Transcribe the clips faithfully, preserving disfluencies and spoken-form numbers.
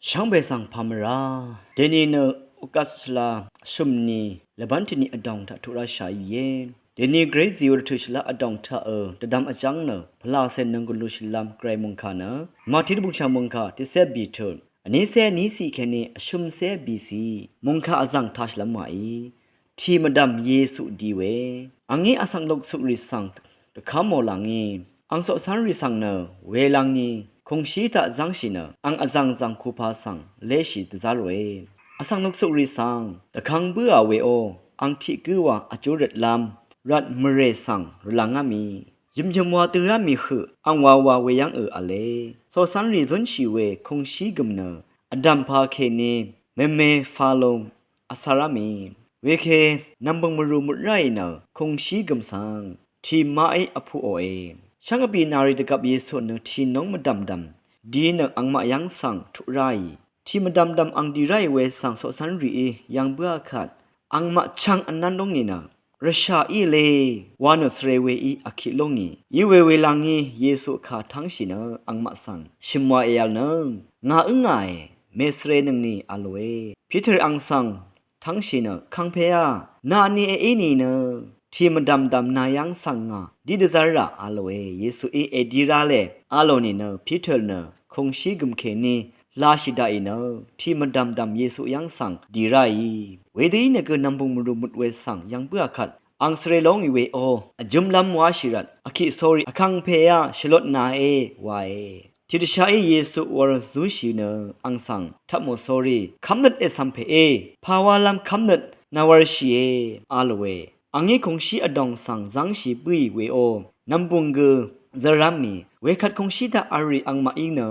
Shvngbe svng pamvra. Deni nø August shvla shø̀mni lvbán tini vdòng taq tuq ráshà íe. Deni Gvray zìwvl tø̀ shvla vdòng taq ø dvdvm vjv́ng nø pvlacè nøng gvlu shvlv́m Gvray mòngkà nø Mati dvbùngshà mòngkà tiqcé bìtøt vnícé vnícì kèní vshø̀mcé bìcì mòngkà vzv̀ng tashvlv́m wàí. Tì mvdv̀m Yesu di we. Àngí vsvng luksukrì svng dvkv́mò làngí, ang coqcv́nrì svng nø welv́ngí kùngshí taq zv́ngshì nø ang vzv̀ngzv̀ng kupa svng léshì dvzv́r we. Vsvng luksukrì svng dvkvng bǿà weó, ang tiq gǿ wa vjú røtlv́m rvt mvrè svng rvlv́ngá mì, yø̀myø̀m wa dø rá mì høq ang wawa weyv́ng ø v̄le. Coqcv́nrì zúnshì we kùngshí gø̀m nø vdv̀mpà kèní mèmè falung vcv́rá mì. Weke nv̀mbø̀ng mvrù mut ráì nø kùngshí gø̀m svng tì maqí vpuqòe. Shvngvbì nàrì dvgvp Yesu nø tì nóng mvdv̀mdv̀m di nø angmaq yv́ng svng tuq ráì. Tì mvdv̀mdv̀m ang dì ráì we svng coqcv́nrìí yv̀ng bǿà kvt angmaq chvng vnv́n lóngì nø rvshà í v̄le wa nø svre weí vkiq lóngì. Iwe welv́ngí Yesu kà tv́ngshì nø angmaq svng shø̀m wa èv̄l nø, ngà ǿngàe, mèsvre nøngni, a lòe. Piter ang svng tv́ngshì nø, kangpeá, nàni èí nìnø tì mvdv̀mdv̀m nà yv́ng svng ngà dí dvzv́rrà, a lòe. Yesuí èdi rá lè a lò nìnø Piter nø kùngshí gø̀m kèní lashì daqì nø tì mvdv̀mdv̀m Yesu yv́ng svng dì ráì. Wedø í nø gø nv̀mbø̀ng mvrù mut we svng yv̀ng bǿà kvt ang svre lóngì weó, vjømlv́m wáshì rvt vkiq sórí, vkangpeá, shvlot nàe, wae. Tiqdvshaí Yesu wur zúshì nø ang svng tvpmò sórí, kv́mnøt ècv̀m pèé, pàwálv́m kv́mnøt nàwv̄rshìe, a lòe. Àngí kùngshí vdòng svng zv́ngshì bǿì weó, nv̀mbùng gø zvrv́m mì. Wekvt kùngshí daq v̄l rì angmaqí nø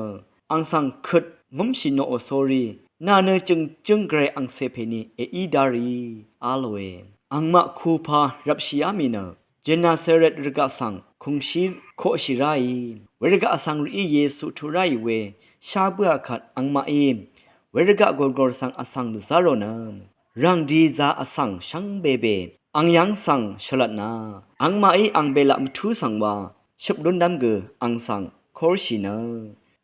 ang svng køt ngǿmshì noqò sórí, nà nø jø̀ngjǿng Gvray angcè pèní èí dárì, a lòe. Angmaq kupa rvpshìá mì nø Genesaret rvgaq svng kùngshí koqshì ráì. Wervgaq vsvng rìí Yesu tuq ráì we shá bǿà kvt angmaqí wervgaq gòrgòr svng vsvng dvzá rò nø rv̀ngdi zā vsvng shvngbe be ang yv́ng svng shvlvtna, angmaqí ang belaq mvtú svng wa shøp lúnlv́m gø ang svng kórshì nø,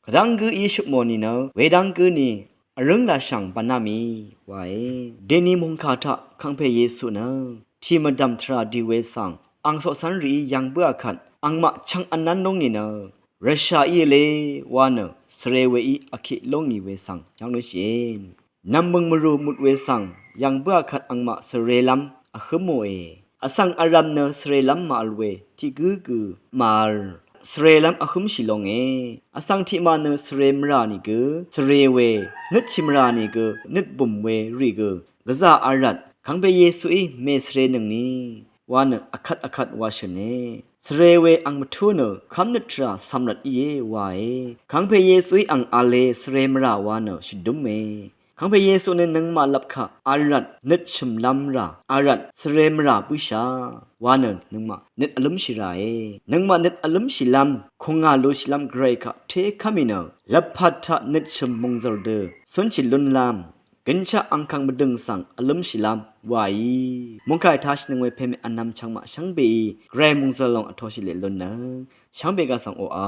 kvdv́ng gǿí shøpmò nìnø wedv́ng gǿ ni vrǿng lashv̀ng bv̀ná mì, wae. Deni mòngkà taq kangpe Yesu nø tì mvdv̀m tvrà di we svng ang coqcv́nrìí yv̀ng bǿà kvt angmaq chvng vnv́n lóngì nø rvshà í v̄le wa nø svre weí vkiq lóngì we svng yv́ng lúnshìe. Nv̀mbø̀ng mvrù mut we svng yv̀ng bǿà kvt angmaq svrelv́m vhǿmòe. Vsvng vrv̄m nø svrelv́m màvl we tiq gǿ gø màvl, svrelv́m vhǿmshì longe. Vsvng tiqmaq nø svre mvrà nìgø svre we, nøtshì mvrà nìgø nøt bùm we rì gø gvzà v̄l rvt kangpe Yesuí mèsvre nøngni wa nø vkvt vkvt wa shø̀ne. Svre we ang mvtú nø kv́mnøt tvrà cv̀m rvt íe wae. Kangpe Yesuí ang v̄le svre mvrà wa nø shvdúme. Kangpe Yesu nø nøngmaq lvp kaq v̄l rvt nøt shø̀mlv́m rà v̄l rvt svre mvrà bǿshà wa nø nøngmaq nøt vlǿmshì ràe. Nøngmaq nøt vlǿmshìlv́m kùngà lushìlv́m Gvray kaq tékv́m mì nø lvpat taq nøt shø̀m mòngzø̀l dø cúnshì lúnlv́m gønshaq angkvng mvdø̀ng svng vlǿmshìlv́m waí. Mòngkàì tashìnøng we pème vnvm chvngmaq shvngbeí Gvray mòngzø̀l lòng vtoshì leq lunnøng shvngbe gvsvng oqà.